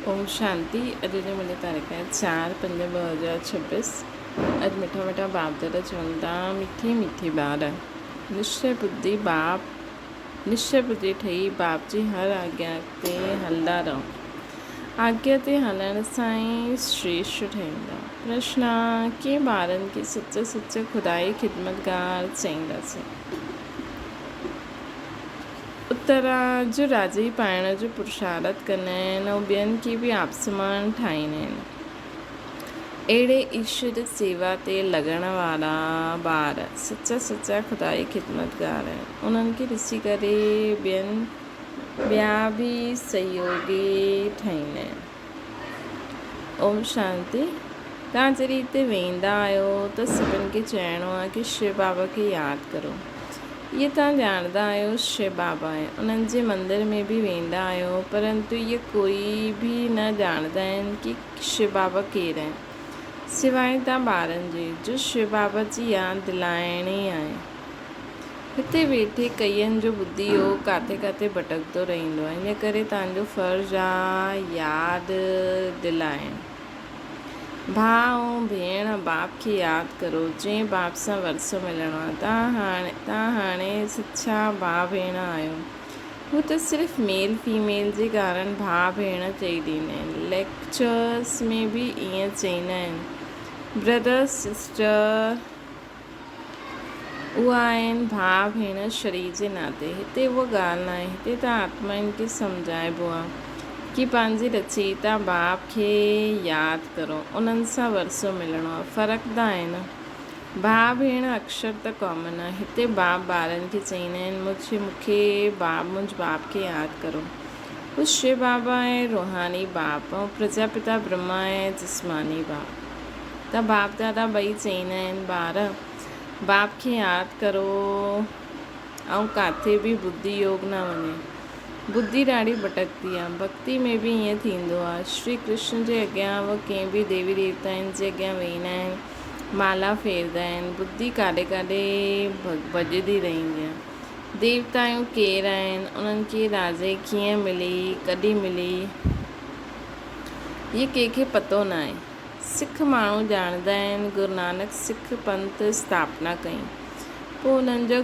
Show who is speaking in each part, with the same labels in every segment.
Speaker 1: اوم شانتي اڄ جي منهنجي تاريخ آهي 4/5/2026 اڄ مٺا مٺا باپ دادا چون ٿا مٺي مٺي ٻار نشچي ٻڌي باپ نشچي ٻڌي ٺهي باپ جي هر آگيا تي هلندا رهو آگيا تي هلڻ سان ئي شريشٽ ٺهيندا پرشن ڪيئن ٻارن کي سچا سچا خدائي خدمتگار چئينداسين. اترا جو راڄي پائڻ جو پرشارت ڪندا آهن ۽ ٻين کي به آپسمان ٺاهيندا آهن. اهڙي ايشور سيوا تي لڳڻ وارا ٻار سچا سچا خدائي خدمتگار آهن. انهن کي ڏسي ڪري ٻين ٻيا به سهيوڳي ٺهيندا آهن. اوم شانتي. توهان جڏهن هتي ويندا آهيو ته سڀن کي چئڻو آهي ڪي شو بابا کي ياد ڪرو. اهي توهان ڄاڻندا آهيو شو بابا آهي. انهن جي مندر ۾ به ويندا آهيو پرنتو اهي ڪوئي به نه ڄاڻندا آهن ڪي شو بابا ڪير آهن. سواء توهان ٻارن جي جو شو بابا جي ياد دلائڻي آهي. هتي ويٺي ڪئين جو ٻڌي اهو ڪاٿي ڪاٿي ڀٽڪندو رهندو آهي. ان ڪري توهان جو فرض آهي ياد دلائڻ. ڀاء ۽ ڀيڻ باپ کي ياد ڪرو، جنهن باپ سان ورثو ملڻو آهي. توهان هاڻي سچا ڀاء ڀيڻ آهيو. هو ته صرف ميل فيميل جي ڪارڻ ڀاء ڀيڻ چئي ڏيندا آهن. ليڪچرس ۾ به ائين چئيندا آهن. Brother sister. اها آهن ڀاء ڀيڻ شرير جي ناتي. هتي اها ڳالهه ناهي. هتي ته آتمائن کي سمجهائبو آهي ڪي پنهنجي رچيتا باپ کي ياد ڪرو. انهن سان ورثو ملڻو آهي. فرق ته آهي نه. ڀاء ڀيڻ اڪشر ته ڪامن آهي. هتي باپ ٻارن کي چئيندا آهن مون کي باپ منهنج باپ کي ياد ڪرو. هو شو بابا آهي روحاني باپ ۽ پرجاپتا برهما آهي جسماني باپ. ته باپ دادا ٻئي چئيندا آهن ٻار باپ کي ياد ڪرو ۽ ڪاٿي به ٻڌي يوگ نه وڃي. ٻڌي ڏاڍي ڀٽڪندي آهي. ڀڳتي ۾ به ائين ٿيندو آهي. شري ڪرشن جي اڳيان و ڪنهن به ديوي ديوتائن جي اڳيان ويهندا آهن مالا ڦيردا آهن ٻڌي ڪاڏي ڪاڏي ڀڄندي رهندي آهي. ديوتائون ڪير آهن؟ انهن کي راضي ڪيئن ملي؟ ڪڏهن ملي؟ هيء ڪنهن کي پتو ناهي. سک ماڻهو ڄاڻندا آهن گرونانڪ سک پنٿ اسٿاپنا ڪئي. پوء انهن جا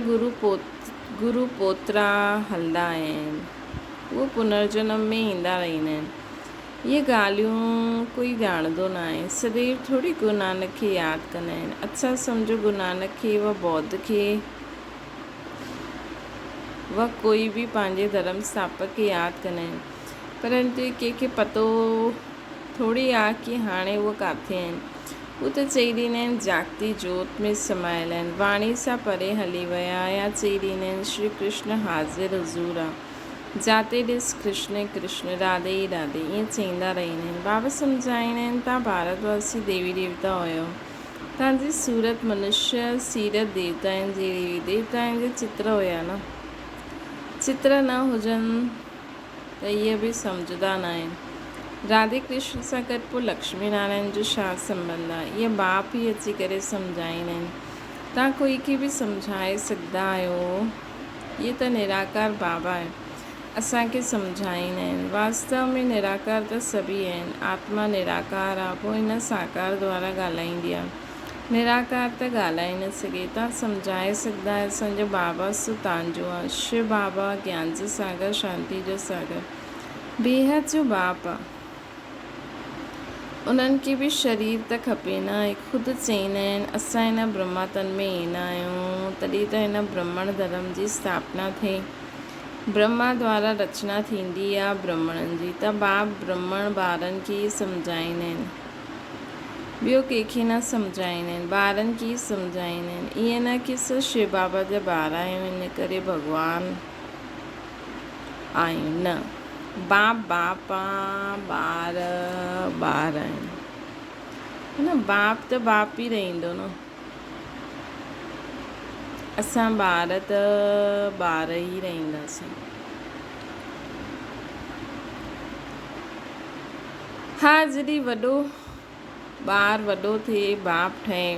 Speaker 1: گرو پوترا هلندا آيا آهن. اهي پنرجنم ۾ ايندا رهندا آهن. اهي ڳالهيون ڪوئي ڄاڻندو ناهي. سديو ٿوري گرونانڪ کي ياد ڪندا آهن. اڇا سمجهو گرونانڪ کي و ٻوڌ کي و ڪوئي به پنهنجي ڌرم اسٿاپڪ کي ياد ڪندا آهن. پرنتو ڪنهن کي پتو ٿوري آ ڪي هاڻي اهي ڪاٿي آهن. هو ته چئي ڏيندا آهن جاڳتي جوت ۾ سمايل آهن. واڻي سان پري هلي ويا يا چئي ڏيندا آهن شري ڪرشن حاضر حضور آ. جاتي ڏس ڪرشن ئي ڪرشن، راڌي ئي راڌي ائين چئيندا رهندا آهن. بابا سمجهائيندا آهن توهان ڀارت واسي ديوي ديوتا هيو. توهان جي صورت منشيه سيرت ديوتائن جهڙي هئي. ديوتائن جا چتر هيا نه. چتر نه هجن. ته اهي به سمجهندا ناهن. راڌي ڪرشن سان گڏ پوء لڪشمي نارائڻ جو ڇا سنٻنڌ آهي؟ اهي باپ ئي اچي ڪري سمجهائيندا آهن. توهان ڪوئي کي به سمجهائي سگهندا آهيو. اهي ته نراڪار بابا آهن. اسان کي سمجهائيندا آهن. واستو ۾ نراڪار ته سڀئي آهن. آتما نراڪار آهي. پوء هن ساڪار دوارا ڳالهائيندي آهي. نراڪار ته ڳالهائي نه سگهي. توهان سمجهائي سگهندا آهيو اسان جو بابا سو تان جو آ. شو بابا گيان جو ساگر شانتي جو ساگر بيحد جو باپ آ. انهن کي به شرير ته کپي نه. اهي خود چئيندا آهن اسان هن برهما تن ۾ ايندا آهيون تڏهن ته هن برهمڻ ڌرم جي اسٿاپنا ٿئي. برهما دوارا رچنا ٿيندي آ برهمڻن جي ته باپ برهمڻ ٻارن کي ئي سمجهائيندا آهن. ٻيو ڪنهن کي نه سمجهائيندا آهن، ٻارن کي ئي سمجهائيندا آهن. ائين نه ڪي اسان شو بابا جا ٻار آهيون ان ڪري ڀڳوان آهيون نه باپ باپ آ ٻار ٻار آهن نه باپ ته باپ ئي رهندو نه اسان ٻار ته ٻار ئي رهنداسين. ها جڏهن وڏو ٻار وڏو ٿئي باپ ٺهي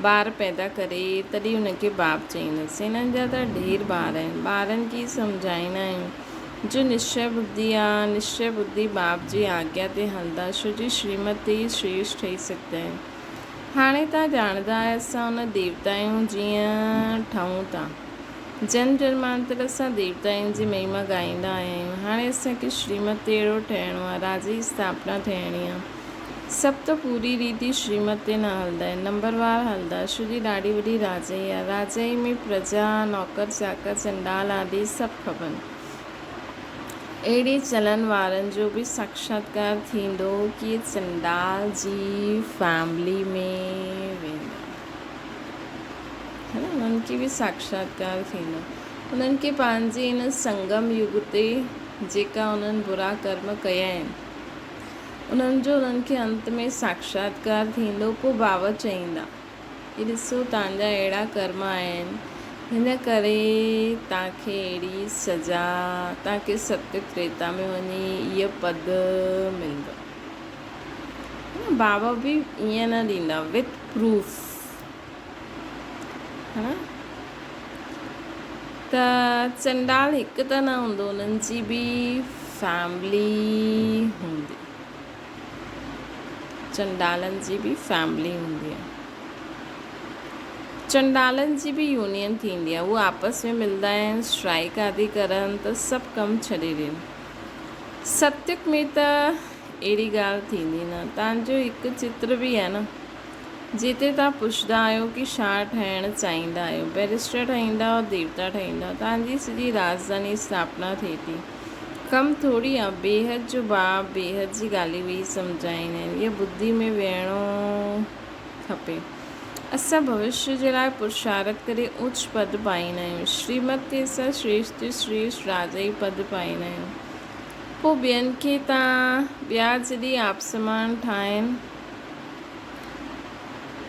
Speaker 1: ٻار پيدا ڪري تڏهن ان کي باپ چئيندس. هنن جا ته ڍير ٻار آهن. ٻارن کي سمجهائيندا آهيون. جو نشچي ٻڌي آ، نشچي ٻڌي باپ جي آگيا تي هلندا، ڇو جي شريمت تي ئي شريشٺ ٺهي سگهندا آهن. هاڻي توهان ڄاڻندا آهيو اسان ان ديوتائون جيئن ٺهون ٿا. جنم جنمانتر اسان ديوتائن جي مهما ڳائيندا آيا آهيون. هاڻي اسان کي شريمت تي اهڙو ٺهڻو آهي، راجي اسٿاپنا ٿيڻي آهي. سڀ ته پوري ريتي شريمت تي نه هلندا آهن، نمبروار هلندا. ڇو جي ڏاڍي وڏي راجائي آهي. راجائي ۾ پرجا، نوڪر چاڪر، چنڊال آدي سڀ کپن. اهڙي چلن وارن جو به ساکشاتڪار ٿيندو ڪي چنڊال جي فيملي ۾ ويندا ها نه انهن کي به ساکشاتڪار ٿيندو انهن کي پنهنجي ان سنگم يگ تي جيڪا انهن برا ڪرم ڪيا آهن انهن جو انهن کي انت ۾ ساکشاتڪار ٿيندو پوء بابا چئيندا هي ڏسو توهان جا اهڙا ڪرم آهن، هن ڪري توهان کي اهڙي سزا، توهان کي ستيگ تريتا ۾ وڃي اهو پد ملندو. بابا به ائين نه ڏيندا، وٿ پروف. ها ته چنڊال هڪ ته نه هوندو، انهن جي به فيملي هوندي. چنڊالن جي به فيملي هوندي آهي. چنڊالن جي به يونين ٿيندي آهي. هو آپس ۾ ملندا آهن، اسٽرائيڪ آدي ڪرن ته سڀ ڪم ڇڏي ڏين. ستيگ ۾ ته اهڙي ڳالهه ٿيندي نه. تان جو هڪ چتر به آهي نه، جتي تان پڇندا آهيو ڪي ڇا ٺهڻ چاهيندا آهيو. بئريسٽر ٺهيندا آهيو، ديوتا ٺهيندا آهيو. تان جي سڄي راڄڌاني اسٿاپنا ٿئي ٿي. ڪم ٿوري آ، بيحد جو باب بيحد جي ڳالهيون ويهي سمجهائيندا آهن. اها ٻڌي ۾ ويهڻو کپي. اسان ڀوشيه جي لاء پرشارٿ ڪري اوچ پد پائيندا آهيون. شريمت تي اسان شريشٺ تي شريشٺ راجائي پد پائيندا آهيون. پوء ٻين کي تان ٻيا جڏهن آپسمان ٺاهين.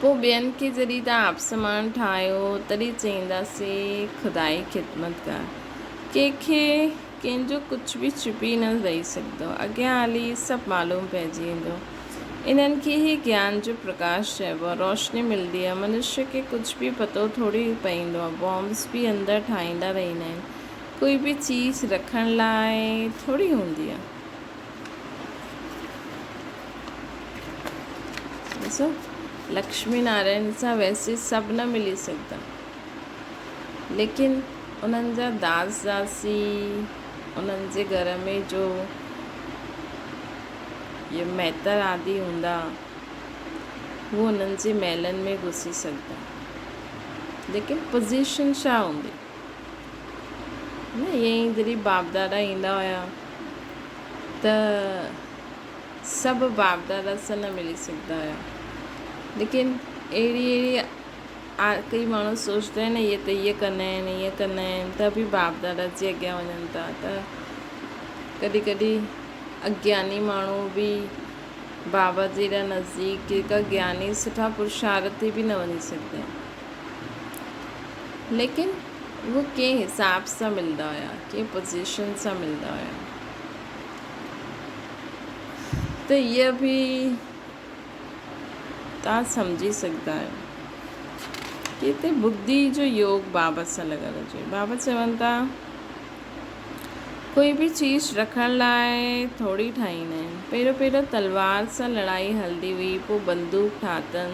Speaker 1: پوء ٻين کي جڏهن تان آپسمان ٺاهيو تڏهن چئينداسين خدائي خدمتگار. ڪنهن کي ڪنهن جو ڪجهه به ڇپي نه رهي سگهندو. اڳيان هلي سڀ معلوم پئجي ويندو. انهن کي ئي گيان جو پرڪاش چئبو آهي. روشني ملندي آهي. منشيه کي ڪجهه به پتو ٿوري پئيندو آهي. بامبس به اندر ٺاهيندا رهندا آهن. ڪوئي به چيز رکڻ لاء ٿوري هوندي آهي. ڏسو لڪشمي نارائڻ سان ويسي سڀ نه ملي سگهندا. ليڪن انهن جا داس داسي انهن جي گهر ۾ جو اهي مهتر آدي هوندا هو انهن جي محلن ۾ گهسي سگهندا ليڪن پوزيشن ڇا هوندي نه ائين ئي جڏهن باپ دادا ايندا هيا ته سڀ باپ دادا سان نه ملي سگهندا هيا ليڪن اهڙي اهڙي ڪئي ماڻهو سوچدا آهن اهي ته ائين ڪندا آهن ائين ڪندا آهن ته به باپ دادا جي اڳيان وڃن ٿا ته ڪڏهن ڪڏهن اگياني ماڻهو به بابا جي ايڏا نزديڪ جيڪا گياني سٺا پرشارٿي به نه وڃي سگهندا آهن ليڪن اهو ڪنهن حساب سان ملندا هيا ڪنهن پوزيشن سان ملندا هيا ته اها به توهان سمجهي سگهندا آهيو ڪي هتي ٻڌي جو يوگ بابت سان لڳل هجي. بابت چون ٿا ڪوئي به چيز رکڻ لاء ٿوري ٺاهيندا آهن. پهريون پهريون تلوار سان لڙائي هلندي هئي پوء بندوق ٺاهتن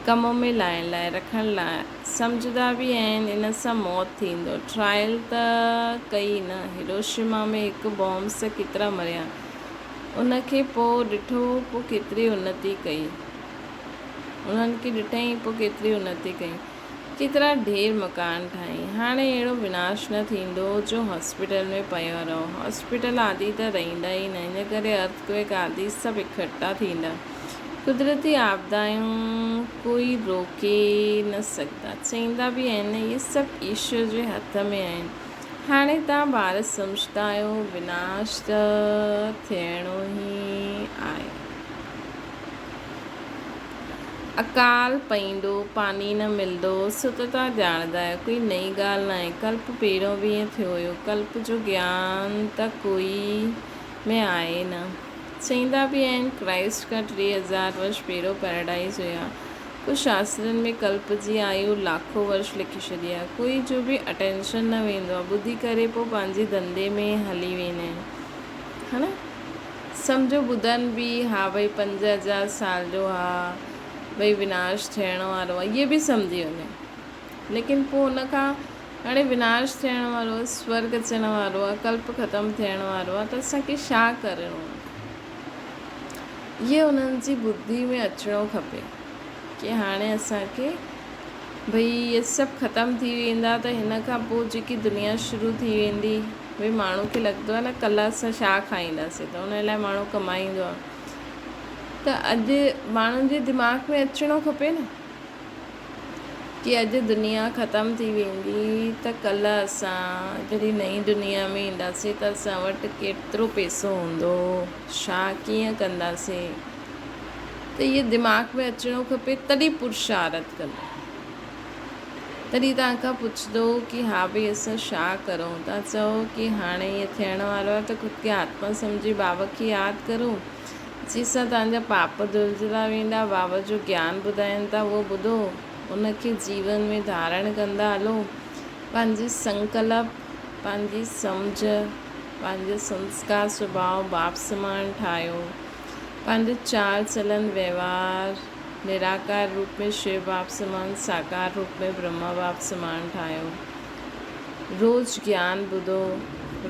Speaker 1: ڪم ۾ لائڻ لاء رکڻ لاء سمجهندا به آهن ان سان موت ٿيندو. ٽرائل ته ڪئي نه هيروشيما ۾ هڪ بومب سان ڪيترا مريا. ان کي پوء ڏٺو، پوء ڪيتري انتي ڪئي. انهن کي ڏٺائين، پوء ڪيتري انتي ڪئي. ڪيترا ڍير مڪان ٺاهيائين. هاڻي اهڙو وناش نه ٿيندو جو هاسپيٽل ۾ پيا رهو. هاسپيٽل آدي ته رهندا ئي نه، ان ڪري ارٿ ڪوئڪ آدي سڀ اڪٺا ٿيندا. قدرتي آپدائون ڪوئي روڪي نه سگهندا. چئيندا به آهن، اهي سڀ ايشور جي هٿ ۾ آهن. هاڻي توهان ٻار سمجهندا آهيو وناش ته ٿيڻو ئي آهي. اڪال پئيندو، پاني نه ملندو، سو ته توهان ڄاڻندا آهيو، ڪوئي نئين ڳالهه ناهي. ڪلپ پهريون به ائين ٿيو هيو. ڪلپ جو گيان ته ڪوئي ۾ آهي نه. چئيندا به آهن ڪرائسٽ کان 3000 ورش پهريون پيراڊائيز هيا. ڪو شاسترن ۾ ڪلپ جي آيو لاکو ورش لکي ڇڏي آهي. ڪوئي جو به اٽينشن نه ويندو آهي. ٻڌي ڪري پوء پنهنجي ڌنڌي ۾ هلي ويندا آهن. ها نه؟ سمجهو ٻڌن به ها ڀئي 5000 سال جو ها ڀئي وناش ٿيڻ وارو آهي. اهي به سمجهي وڃن. ليڪن پوء ان کان هاڻي وناش ٿيڻ وارو آهي، سورڳ اچڻ وارو آهي، ڪلپ ختم ٿيڻ وارو آهي ته اسان کي ڇا ڪرڻو آهي؟ اهي انهن جي ٻڌي ۾ اچڻو کپي ڪي هاڻي اسان کي ڀئي اهي سڀ ختم ٿي ويندا ته هن کان پوء جيڪي دنيا شروع ٿي ويندي ڀئي ماڻهو کي لڳندو آهي نه ڪلهه اسان ڇا کائينداسين ته ان لاء ماڻهو ڪمائيندو آهي ته اڄ ماڻهن جي دماغ ۾ اچڻو کپي نه ڪي اڄ دنيا ختم ٿي ويندي ته ڪلهه اسان جڏهن نئين دنيا ۾ اينداسين ته اسان وٽ ڪيترو پئسو هوندو، ڇا ڪيئن ڪنداسين ته اهي دماغ ۾ اچڻو کپي تڏهن پرشارٿ ڪندو. تڏهن توهان کان پڇندو ڪي ها ڀئي اسان ڇا ڪرون؟ توهان چئو ڪي هاڻي ائين ٿيڻ وارو آهي ته خود کي آتما سمجهي بابا کي ياد ڪرون. جنهن سان توهان جا پاپ ڌلجندا ويندا. بابا جو گيان ٻڌائين ٿا اهو ٻڌو، ان کي جيون ۾ ڌارڻ ڪندا هلو. پنهنجي سنڪلپ، پنهنجي سمجهه، پنهنجو سنسڪار سڀاء باپ سمان ٺاهيو. پنهنجو چال چلن وهنوار نراڪار روپ ۾ شو باپ سمان، ساڪار روپ ۾ برهما باپ سمان ٺاهيو. روز گيان ٻڌو،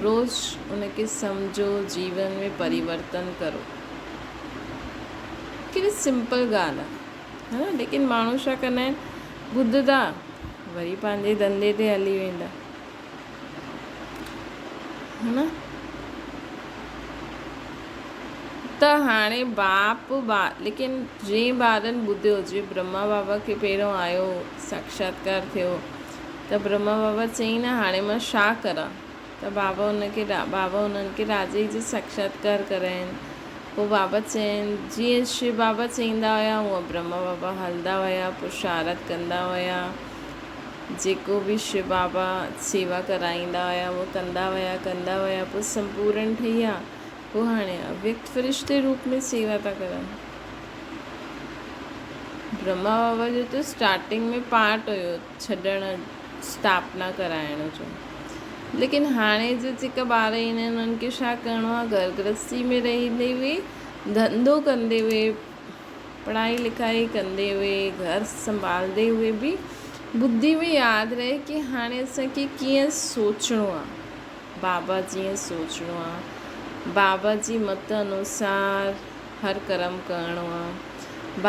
Speaker 1: روز ان کي سمجهو، جيون ۾ پريورتن ڪرو. ڪيڏي سمپل ڳالهه آهي ها نه ليڪن ماڻهو ڇا ڪندا آهن ٻڌندا وري پنهنجي ڌنڌي تي هلي ويندا ها نه ته هاڻي باپ با ليڪن جنهن ٻارن ٻڌيو جي برهما بابا کي پهريون آيو ساکشاتڪار ٿيو ته برهما بابا چيائين نه هاڻي مان ڇا ڪران؟ ته بابا ان کي بابا انهن کي راجئي جو ساکشاتڪار ڪراين. پوء بابا چين جيئن شو بابا چئيندا هيا هونئن برهما بابا هلندا هيا پرشارت ڪندا هيا. جيڪو به شو بابا سيوا ڪرائيندا هيا اهو ڪندا ويا ڪندا ويا پوء سمپورن ٺهي ويا. پوء هاڻي اويڪت فرشتي روپ ۾ سيوا ٿا ڪرن. برهما بابا جو ته اسٽارٽنگ ۾ پارٽ هيو ڇڏڻ اسٿاپنا ڪرائڻ جو ليڪن هاڻي جا جيڪا ٻار ايندا آهن انهن کي ڇا ڪرڻو آهي گهر گرهستي ۾ رهندي هئي ڌنڌو ڪندي هئي پڙهائي لکائي ڪندي هئي گهر سنڀالندي هئي به ٻڌي ۾ ياد رهي ڪي هاڻي اسان کي ڪيئن سوچڻو آهي بابا جيئن سوچڻو آهي بابا جي مت انوسار هر ڪرم ڪرڻو آ.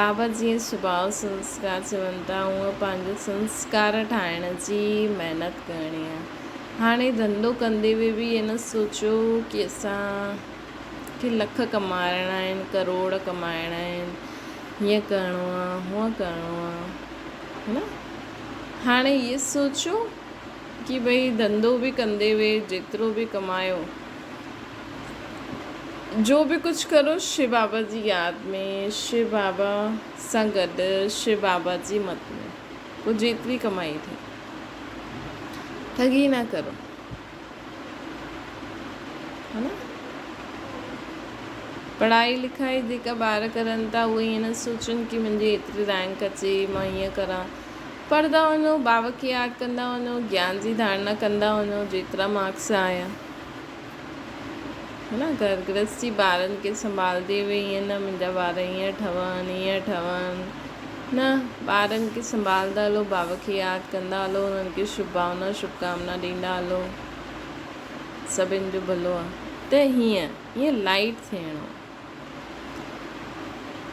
Speaker 1: بابا جيئن سڀاء سنسڪار چون ٿا اونئن پنهنجو سنسڪار ٺاهڻ جي محنت ڪرڻي آ. هاڻي ڌنڌو ڪندي به به ائين نه سوچو ڪي اسان کي لک ڪمائڻا آهن ڪروڙ ڪمائڻا آهن هيئن ڪرڻو آ هونئن ڪرڻو آ ها نه هاڻي اهي سوچو ڪي ڀئي ڌنڌو به ڪندي به جيترو به ڪمايو جو به ڪجهه ڪرو شو بابا جي ياد ۾ شو بابا سان گڏ شو بابا جي مت ۾ پوء جيتري ڪمائي ٿئي ٺڳي نه ڪرو ها نه پڙهائي لکائي جيڪا ٻار ڪرن ٿا اهي ائين نه سوچن ڪي منهنجي ايتري رينڪ اچي مان هيئن ڪران پڙهندا وڃو بابا کي ياد ڪندا وڃو گيان جي ڌارڻا ڪندا وڃو جيترا مارڪس آيا ها نه گهر گرهستي ٻارن کي سنڀالندي به ائين نه منهنجا ٻار ائين ٺهن ائين ٺهن نه ٻارن کي سنڀالندا هلو بابا کي ياد ڪندا هلو انهن کي شڀ ڀاونا شڀ ڪامنا ڏيندا هلو سڀن جو ڀلو آ ته هيئن هيئن لائٽ ٿيڻو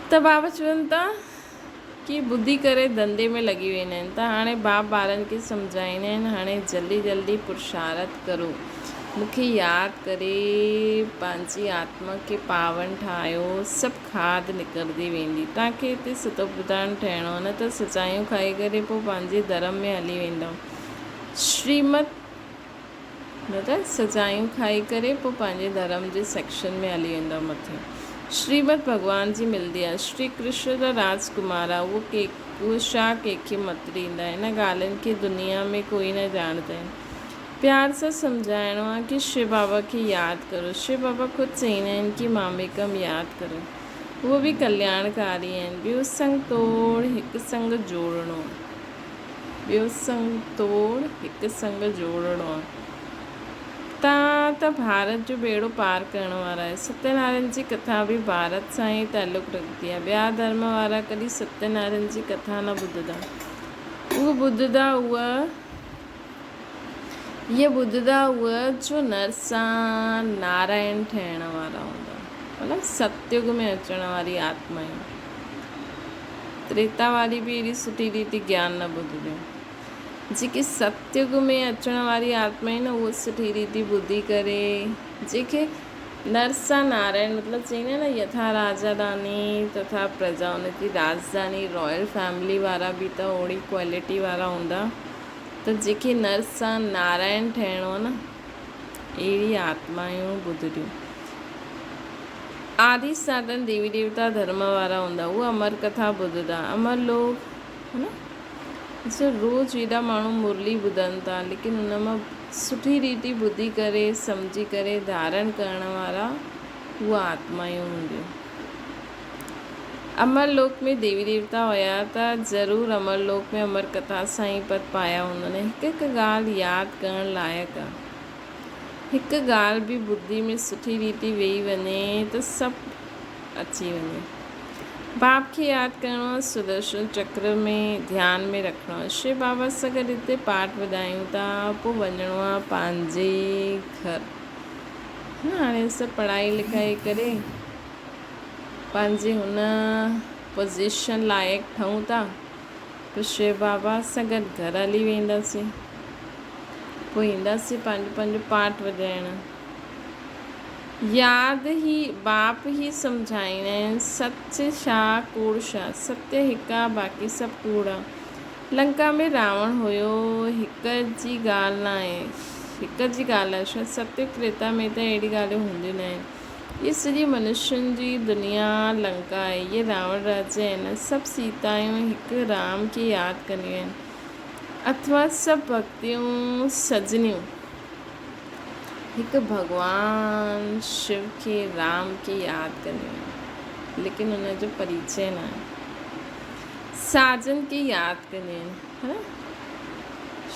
Speaker 1: ته بابا چون ٿا ڪي ٻڌي ڪري ڌنڌي ۾ لڳي ويندا آهن ته هاڻي باپ ٻارن کي سمجهائيندا آهن هاڻي جلدي جلدي پرشارٿ ڪرو مون کي ياد ڪري پنهنجي آتما کي پاون ٺاهيو سڀ کاڌ نڪرندي ويندي توهان کي هتي ستوپرڌان ٺهڻو آهي نه ته سزايون کائي ڪري پوء پنهنجي ڌرم ۾ هلي ويندؤ شريمت نه ته سزايون کائي ڪري پوء پنهنجي ڌرم جي سيڪشن ۾ هلي ويندؤ مٿي شريمت ڀڳوان جي ملدي آهي شري ڪرشن جا راج ڪمار آهي اهو ڪي اهو شا ڪنهن کي مت ڏيندا هن ڳالهين کي دنيا ۾ ڪوئي نه ڄاڻندا آهن پيار سان سمجهائڻو آهي ڪي شو بابا کي ياد ڪرو شو بابا خود چئيندا آهن ڪي ماميڪم ياد ڪرو. اهي به ڪلياڻڪاري آهن. ٻيو سنگ توڙ هڪ سنگ جوڙڻو آهي. ٻيو سنگ توڙ هڪ سنگ جوڙڻو آهي. تان ته ڀارت جو ٻيڙو پار ڪرڻ وارا آهيو. ستيه نارائڻ جي ڪٿا به ڀارت سان ئي تعلق رکندي آهي. ٻيا ڌرم وارا ڪڏهن ستيه نارائڻ جي ڪٿا نه ٻڌندا. اهي ٻڌندا اهي اهي ٻڌندا اهي جو نر سان نارائڻ ٺهڻ وارا هوندا. مطلب ستيگ ۾ اچڻ واري آتمائون. تريتا واري به اهڙي سٺي ريت گيان نه ٻڌنديون. جيڪي ستيگ ۾ اچڻ واري آتما آهن نه اهي سٺي ريت ٻڌي ڪري جيڪي نر سان نارائڻ مطلب چئيندا آهن نه يٿا راجا راني تٿا پرجا ان جي راڄڌاني رائل فيملي وارا به ته اوڙي ڪوالٽي وارا هوندا ته جيڪي نر سان نارائڻ ٺهڻو آهي نه اهڙي آتمايون ٻڌريون. آدي سناتن ديوي ديوتا ڌرم وارا هوندا اهي امر ڪٿا ٻڌندا امر لوڪ ها نه ڏسو روز ايڏا ماڻهو مرلي ٻڌن ٿا ليڪن ان مان سٺي ريتي ٻڌي ڪري سمجهي ڪري ڌارڻ ڪرڻ وارا اهي آتمايون هونديون. امر لوڪ ۾ ديوي ديوتا هيا ته ضرور امر لوڪ ۾ امر ڪٿا سان ئي پد پايا هوندن. هڪ هڪ ڳالهه ياد ڪرڻ لائق آ. هڪ ڳالهه به ٻڌي ۾ سٺي ريتي ويهي وڃي ته سڀ اچي وڃي. باپ کي ياد ڪرڻو آ، سدرشن چڪر ۾ ڌيان ۾ رکڻو آ. شو بابا سان گڏ هتي پاٺ وڌايون ٿا، پوء وڃڻو آ پنهنجي گهر. هاڻي اسان پڙهائي لکائي ڪري پنهنجي هن پوزيشن لائق ٺهون ٿا، پوء شو بابا سان گڏ گهر هلي وينداسين. پوء اينداسين پنهنجو پنهنجو پاٺ وڄائڻ. ياد هي باپ هي سمجهائيندا آهن، سچ ڇا ڪوڙ ڇا، ستيه هڪ آ باقي سڀ ڪوڙ آ. لنڪا ۾ راوڻ هيو هڪ جي ڳالهه ناهي، هڪ جي ڳالهه آهي شايد ستيه ٽريتا ۾ ته اهڙي ڳالهيون هونديون ناهن. هي سڄي منشين جي دنيا لنڪا آهي، اهي راوڻ راجا آهن، سڀ سيتايون هڪ رام کي ياد ڪنديون آهن. اٿوا سڀ ڀڳتيون سجنيون هڪ ڀڳوان شو کي رام کي ياد ڪنديون آهن ليڪن ان جو پريچي نه آهي ساجن کي ياد ڪنديون آهن ها نه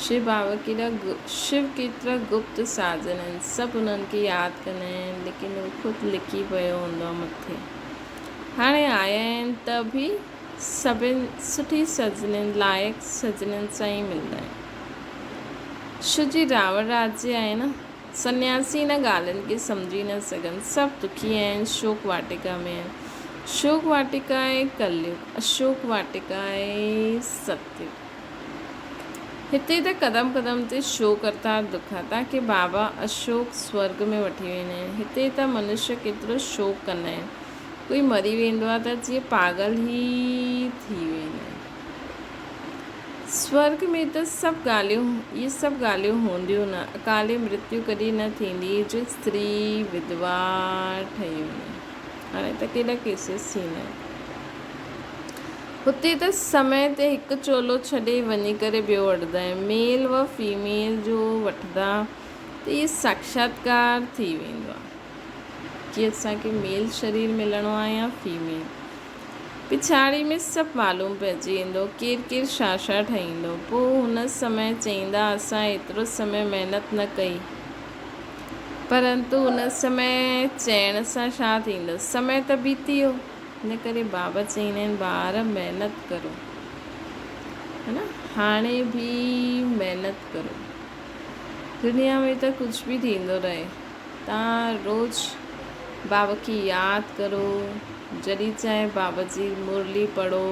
Speaker 1: شو بابا ڪيڏا شو ڪيترا گپت ساجن آهن سڀ انهن کي ياد ڪندا آهن ليڪن هو خود لڪي پيو هوندو آهي مٿي هاڻي آيا آهن ته به سڀن سٺي سجنين لائق سجنين سان ئي ملندا آهن. شو جي راوڻ راجيه آهي نه. سنياسي ان ڳالهين کي سمجهي نه سگهن. سڀ دکي آهن، شوڪ واٽيڪا ۾ آهن. شوڪ واٽيڪا آهي ڪليگ، اشوڪ واٽيڪا آهي ستيگ. هتي ته قدم قدم تي شوڪ ارٿات دک آهي. تان کي بابا اشوڪ سورڳ ۾ وٺي ويندا آهن. هتي ته منشيه ڪيترو شوڪ ڪندا آهن. ڪوئي مري ويندو آهي ته جيئن پاڳل ئي ٿي ويندا آهن. سورڳ ۾ ته سڀ ڳالهيون اهي سڀ ڳالهيون هونديون نه. اڪالي مرتيو ڪڏهن نه ٿيندي جو استري وڌوا ٺهي وڃي. هاڻي ته ڪيڏا ڪيسز ٿيندا آهن. هتي ته سمي تي هڪ چولو ڇڏي وڃي ڪري ٻيو وٺندا آهن. ميل و فيميل جو وٺندا ته اهي ساڪشاتڪار ٿي ويندو آهي. ڪي اسان کي ميل شرير ملڻو آهي يا فيميل. پڇاڙي ۾ سڀ معلوم پئجي ويندو ڪير ڪير ڇا ڇا ٺهيندو. پوء هن سمي چئيندا اسان ايترو سمي محنت نه ڪئي. پرنتو ان سمي چئڻ سان ڇا ٿيندو. سمي ته بيتي ويو. ان ڪري بابا چئيندا آهن ٻار محنت ڪرو. ها نه هاڻي به محنت ڪرو. دنيا ۾ ته ڪجهه به ٿيندو رهي. توهان روز بابا کي ياد ڪرو، جڏهن چاهي بابا جي مرلي پڙهو،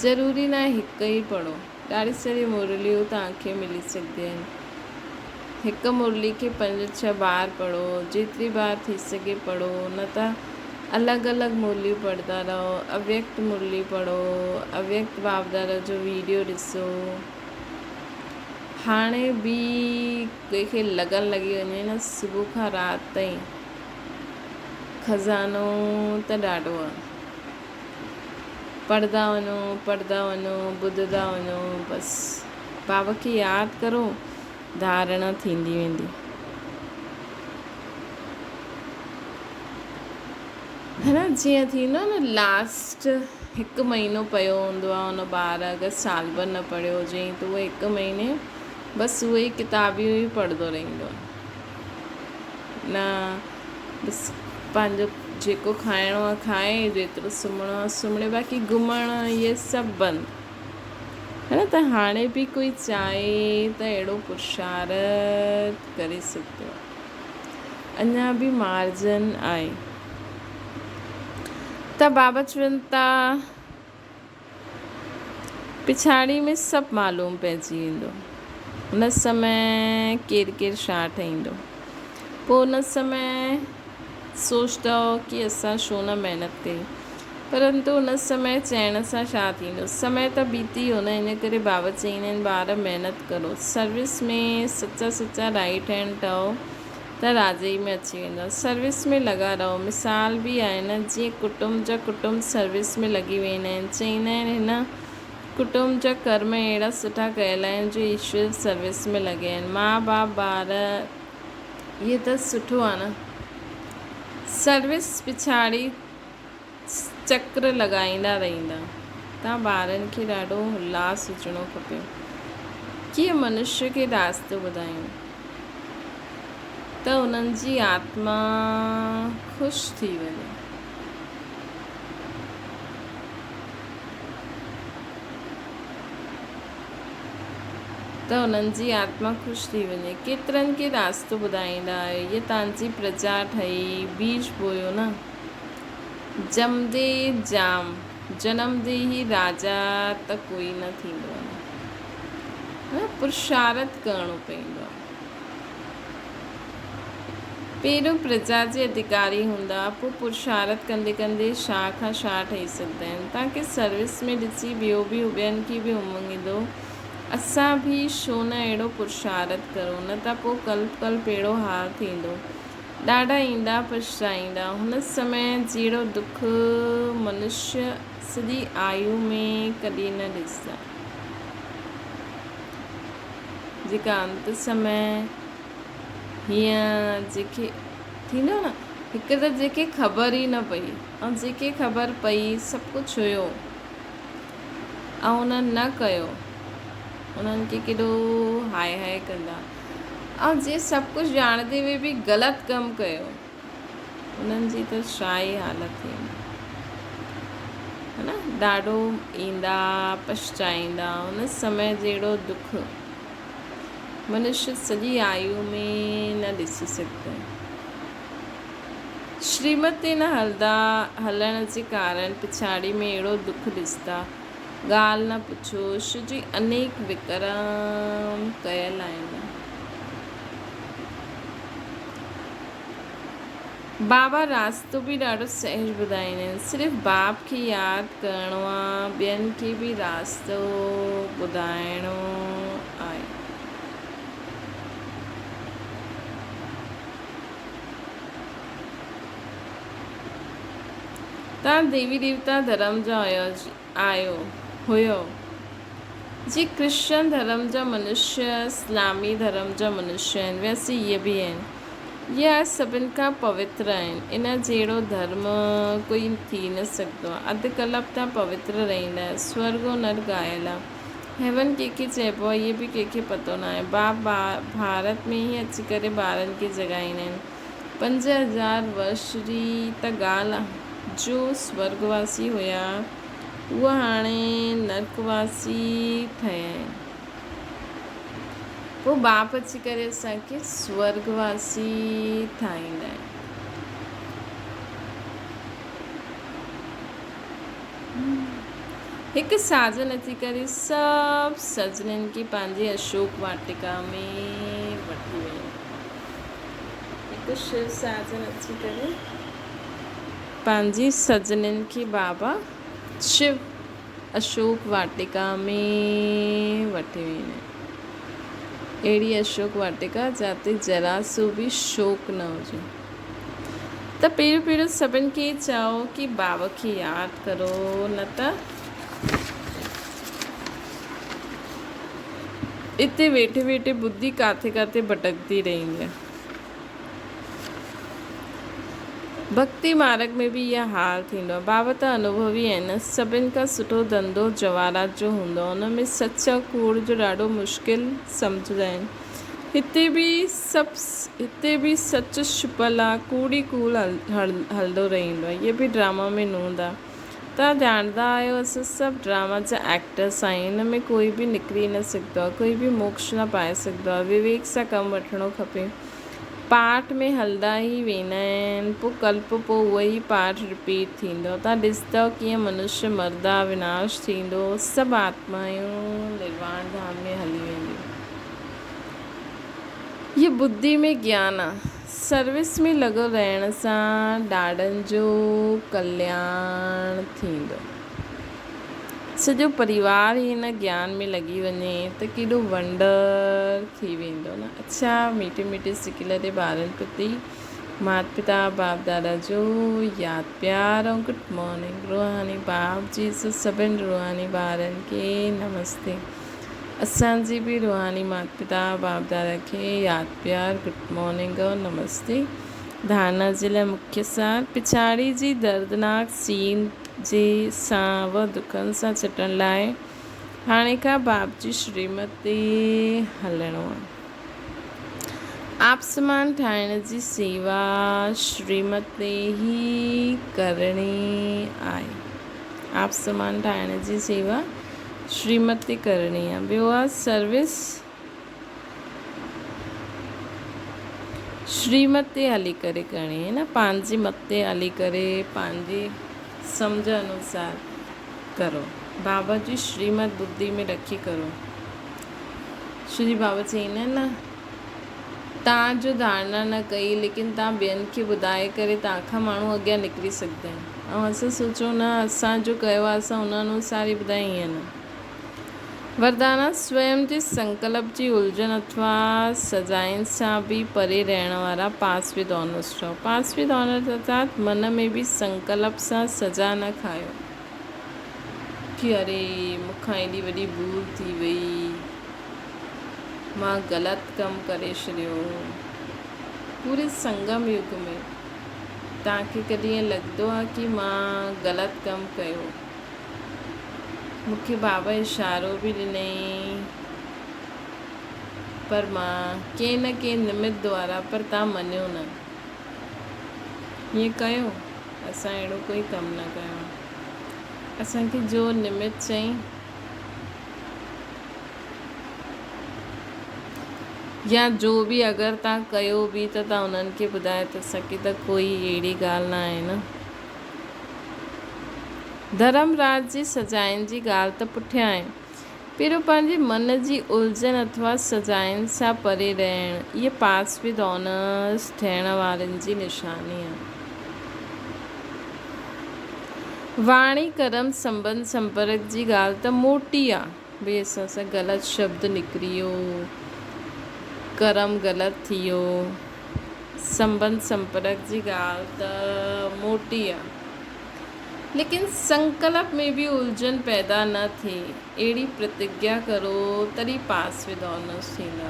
Speaker 1: ضروري ناهي هڪ ئي پڙهو، ڏاڍي ساري مرليون توهان کي ملي سگهنديون آهن، هڪ مرلي کي پنج ڇهه بار پڙهو، جيتري بار ٿي سگهي پڙهو، نه ته الڳ الڳ مرليون پڙهندا رهو، اويڪت مرلي پڙهو، اويڪت بابدادا جو ويڊيو ڏسو. هاڻي به ڪنهن کي لگن لڳي وڃي نه صبح کان رات تائين خزانو ته ڏاڍو آ. پڙهندا وڃو پڙهندا وڃو ٻڌندا وڃو بس بابا کي ياد ڪرو ڌارڻا ٿيندي ويندي. هي نه جيئن ٿيندو آهي نه لاسٽ هڪ مهينو پيو هوندو آهي ان ٻار اگر سال ڀر نه پڙهيو هجي ته اهو هڪ مهيني بس اهي ئي ڪتابيون ئي پڙهندو رهندو آهي نه بس پنهنجو جيڪو کائڻو آهي کائي جيترو سمهڻو آهي سمهي باقي گهمڻ اهي سڀ بند هي نه ته هاڻي به ڪوئي چاهي ته اهڙو پرشارت ڪري سگهندو آهي اڃا به مارجن آهي ته بابا چون ٿا پڇاڙي ۾ سڀ معلوم پئجي ويندو. ان سمي ڪير ڪير ڇا ٺهيندو. پوء ان سمي سوچندؤ ڪي اسان ڇو نه محنت ڪئي. پرنتو ان سمي چئڻ سان ڇا ٿيندو. سمي ته بيتي ويو نه ان ڪري بابا چئيندا آهن ٻار محنت ڪرو. سروس ۾ سچا سچا رائيٽ هينڊ ٺهو. ته راضي ۾ اچي ويندا. سروس ۾ لڳا رهو. مثال به آهي نه جيئن ڪٽنب جا ڪٽنب سروس ۾ لڳي ويندا آهن. چئيندا آهن هن ڪٽنب جا ڪرم اهڙا سٺا ڪيل آهن جو ايشور سروس ۾ لڳي آهن. ماء باپ ٻار اهي ته سٺو آهي نه. سروس پڇاڙي چڪر لڳائيندا رهندا. تان ٻارن کي ڏاڍو الهاس هجڻو کپي. ڪيئن منشيء کي راستو ٻڌايون ته انهن جي آتما خوش ٿي وڃي. ته انهن جي آتما خوش ٿي وڃي. ڪيترن کي راستو ٻڌائيندا آهيو. هيء تان جي پرجا ٺهي بيج بويو نه. ڄمندي ڄام، جنمندي ئي راجا ته ڪوئي نه ٿيندو آهي. پرشارٿ ڪرڻو پوندو آهي. پهريون پرجا جي اڌڪاري هوندا، پوء پرشارٿ ڪندي ڪندي شاهه کان شاهه ٺهي سگهندا آهن. توهان کي سروس ۾ ڏسي ٻيو به ٻين کي به امنگ ايندو. اسان به ڇو نه اهڙو پرشارٿ ڪرون، نه ته پوء ڪلپ ڪلپ اهڙو حال ٿيندو. ڏاڍا ايندا پڇتائيندا. هن سمي جهڙو دک منشيه سڄي آيو ۾ ڪڏهن نه ڏسندا. جيڪا انت سمي هيئن جيڪي ٿيندو نه هڪ ته جيڪي خبر ئي نه پئي ۽ جيڪي خبر پئي سڀ ڪجهه هيو ۽ انهن نه ڪيو انهن کي ڪيڏو هاء هاء ڪندا. ۽ جنهن سڀ ڪجهه ڄاڻندي هوئي به غلط ڪم ڪيو انهن جي ته ڇا ئي حالت ٿيندي هي نه ڏاڍو ايندا پڇتائيندا ان سمي جهڙو دک منشي سڄي آيو ۾ نه ڏسي سگهندو. شريمت تي نه هلدا هلڻ جي ڪارڻ پڇاڙي ۾ اهڙو دک ڏسندا. ڳالهه نه پڇو، شو جي انيڪ وڪرم ڪيل آهن. بابا راستو به ڏاڍو سهج ٻڌائيندا آهن. صرف باپ کي ياد ڪرڻو آ، ٻين کي به راستو ٻڌائڻو آهي. توهان ديوي ديوتا ڌرم جا آهيو، هيو. جي ڪرسچن ڌرم جا منشيه اسلامي ڌرم جا منشيه آهن، ويسي اهي به آهن. اهي سڀن کان پوتر آهن. ان جهڙو ڌرم ڪوئي ٿي نه سگهندو آهي. اڌ ڪلپ تان پوتر رهندا آهيو. سورڳ ۽ نرڳ آيل آهي. هيون ڪنهن کي چئبو آهي، اهي به ڪنهن کي پتو ناهي. باپ ڀارت ۾ ئي اچي ڪري ٻارن کي جڳائيندا آهن. 5000 ورش جي ته ڳالهه آ، جو سورڳ واسي هيا، اهي هاڻي نرڪ واسي ٺهيا آهن. پوء باپ اچي ڪري اسان کي سورڳ واسي ٺاهيندا آهن. هڪ ساجن اچي ڪري سڀ سجنين کي پنهنجي اشوڪ واٽڪا ۾ وٺي ويو. هڪ شو ساجن اچي ڪري پنهنجي سجنين کي بابا شو اشوڪ واٽڪا ۾ وٺي ويندا آهن. اهڙي اشوڪ واٽڪا جاتي ذرا سو به شوڪ نه هجي. ته پهريون پهريون سڀن کي چئو ڪي بابا کي ياد ڪرو نه ته اتي ويٺي ويٺي ٻڌي ڪاٿي ڪاٿي ڀٽڪندي رهندي. ڀڳتي مارڳ ۾ به اها حال ٿيندو آهي. بابا ته انوڀوي آهن نه. سڀن کان سٺو ڌنڌو جواهرات جو هوندو آهي. ان ۾ سچ ۽ ڪوڙ جو ڏاڍو مشڪل سمجهندا آهن. هتي به سڀ هتي به سچ ڇپل آهي، ڪوڙ ئي ڪوڙ هلندو رهندو آهي. اهي به ڊراما ۾ نوند آهي. توهان ڄاڻندا آهيو اسان سڀ ڊراما جا ائڪٽرس آهيون. ان ۾ ڪوئي به نڪري نه سگهندو آهي. ڪوئي به موڪش نه پائي سگهندو آهي. وويڪ سان ڪم وٺڻو کپي. پاٺ ۾ هلندا ئي ويندا آهن پوء ڪلپ پوء اهو ئي پاٺ رپيٽ ٿيندو توهان ڏسندؤ ڪيئن منشي مردا وناش ٿيندو سڀ آتمائون نرواڻ ڌام ۾ هلي وينديون. هي ٻڌي ۾ گيان آ. سروس ۾ لڳل رهڻ سان ڏاڏن جو ڪلياڻ ٿيندو. سڄو پريوار ئي ان گيان ۾ لڳي وڃي ته ڪيڏو ونڊر ٿي ويندو نه. اڇا ميٺي ميٺي سڪيلڌي ٻارن پرتي مات پتا باپ دادا جو ياد پيار ۽ گڊ مارننگ روحاني باپ جي سو سڀن روحاني ٻارن کي نمستي اسان جي به روحاني مات پتا باپ دادا کي ياد پيار گڊ مارننگ ۽ نمستي ڌارنا جي لاء مکيه سار پڇاڙي جي دردناڪ سين جي سان و دکن سان ڇٽڻ لاء هاڻي کان باپ جي شريمت تي هلڻو آهي. آپسمان ٺاهڻ جي سيوا شريمت تي ئي ڪرڻي آهي. آپسمان ٺاهڻ جي سيوا شريمت تي ڪرڻي آهي. ٻيو آهي سروس شريمت تي هلي ڪري ڪرڻي آهي نه پنهنجي مت تي هلي ڪري پنهنجي سمجهه انوسار ڪرو بابا جي شريمت ٻڌي ۾ رکي ڪرو شري بابا چئيندا آهن نه تان جو ڌارڻا نه ڪئي ليڪن تان ٻين کي ٻڌائي ڪري تان کان ماڻهو اڳيان نڪري سگهندا آهن ۽ اسان سوچون نه اسان جو ڪيو آهي اسان ان انوسار ئي ٻڌايون ائين نه وردانا سويم جي سنڪلپ جي الجهن اٿوا سزائن سان به پري رهڻ وارا پاس ود آنرس ٺهو. پاس ود آنرس ارٿات من ۾ به سنڪلپ سان سزا نه کايو ڪي اري مون کان ايڏي وڏي ڀول ٿي وئي، مان غلط ڪم ڪري ڇڏيو. پوري سنگم يگ ۾ توهان کي ڪڏهن ائين لڳندو آهي ڪي مان غلط ڪم ڪيو؟ مون کي بابا اشارو به ڏنائين پر مان ڪنهن نه ڪنهن نمت دوارا پر تان مڃيو نه. ائين ڪيو؟ اسان اهڙو ڪوئي ڪم نه ڪيو آهي. اسان کي جو نمت چئين يا جو به اگر تان ڪيو به ته تان انهن کي ٻڌايو ته اسان کي ته ڪوئي اهڙي ڳالهه نه آهي نه. ڌرم راج جي سزائن جي ڳالهه ته پٺيان آهي. پهريون پنهنجي من جي الجهن اٿوا سزائن سان پري رهڻ، اهي پاس ود آنرس ٿيڻ وارن جي نشاني آهي. واڻي، ڪرم، سنٻنڌ، سمپرڪ جي ڳالهه ته موٽي آ. ڀئي اسان سان غلط شبد نڪري ويو، ڪرم غلط ٿي ويو. سنٻنڌ سمپرڪ جي ڳالهه ته موٽي آ، ليڪن سنڪلپ ۾ به الجهن پيدا نه ٿئي، اهڙي پرتگيا ڪرو تڏهن پاس ود آنرس ٿيندا.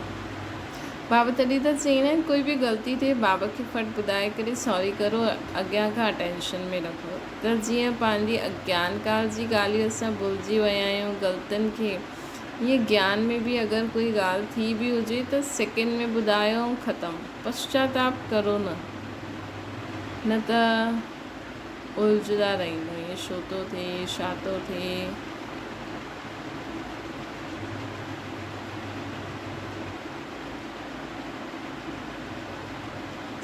Speaker 1: بابا تڏهن ته چئيندا آهن ڪوئي به غلطي ٿئي بابا کي ڦٽ ٻڌائي ڪري سوري ڪرو اڳيان کان اٽينشن ۾ رکو ته جيئن پنهنجي اگيان ڪال جي ڳالهيون اسان ڀلجي ويا آهيون غلطين کي ائين گيان ۾ به اگر ڪوئي ڳالهه ٿي به هجي ته سيڪنڊ ۾ ٻڌايو ۽ ختم. پشچاتاپ ڪرو نه، نه ته الجهندا رهندو ائين ڇو ٿو ٿئي، ڇا ٿو ٿئي.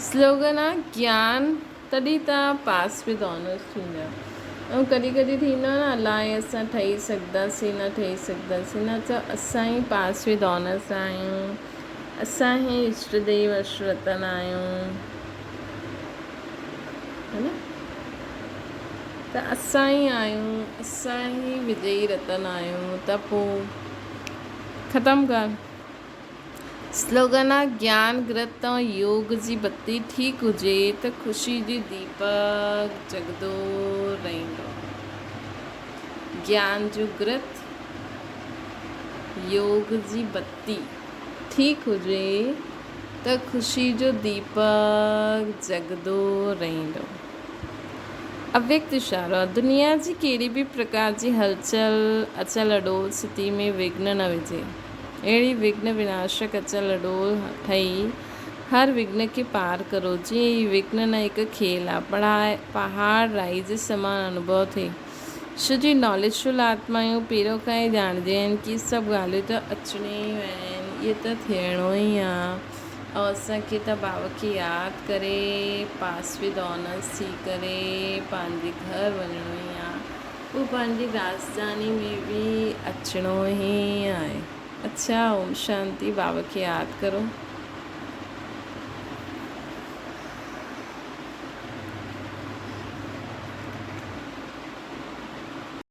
Speaker 1: سلوگن آ گيان تڏهن توهان پاس ود آنرس ٿيندا ۽ ڪڏهن ڪڏهن ٿيندو آهي نه الائي اسان ٺهي سگهنداسين نه ٺهي سگهنداسين نه ته اسان ئي پاس ود آنرس آهيون اسان ئي اشٽ ديو اشٽ رتن آهيون هي نه ته اسان ئي آهيون اسان ئي وجئي رتن آهيون ته پوء ختم ڳالهه. سلوگن آ گيان گرت ۽ يوگ جي بتي ٺيڪ هجي ته خوشي جي ديپڪ جڳندو رهندو. گيان جو گرت، يوگ جي بتي ٺيڪ هجي ته خوشي جو ديپڪ جڳندو رهندو. اويڪت اشارو، دنيا جي ڪهڙي به پرڪار جي هلچل اچل اڏول ستي ۾ وگهن نه وجهي. اهڙي وگهن وناشڪ اچل اڏول ٺهي هر وگهن کي پار ڪرو. جيئن هي وگهن نه هڪ کيل آ، پهاڙ رائي جي سمان انوڀو ٿئي. ڇو جو هي ناليجفل آتما آهيون، پهريون کان ئي ڄاڻجي آهن ڪي سڀ ڳالهيون ته اچڻيون ئي آهن، اهي ته ٿيڻو ئي آ. ۽ اسان کي ته بابا کي ياد ڪري پاس ود آنرس ٿي ڪري پنهنجي گهر وڃڻو ئي آ پوء پنهنجي راڄڌاني ۾ به اچڻو ئي آهي. اڇا اوم شانتي بابا کي ياد ڪرو.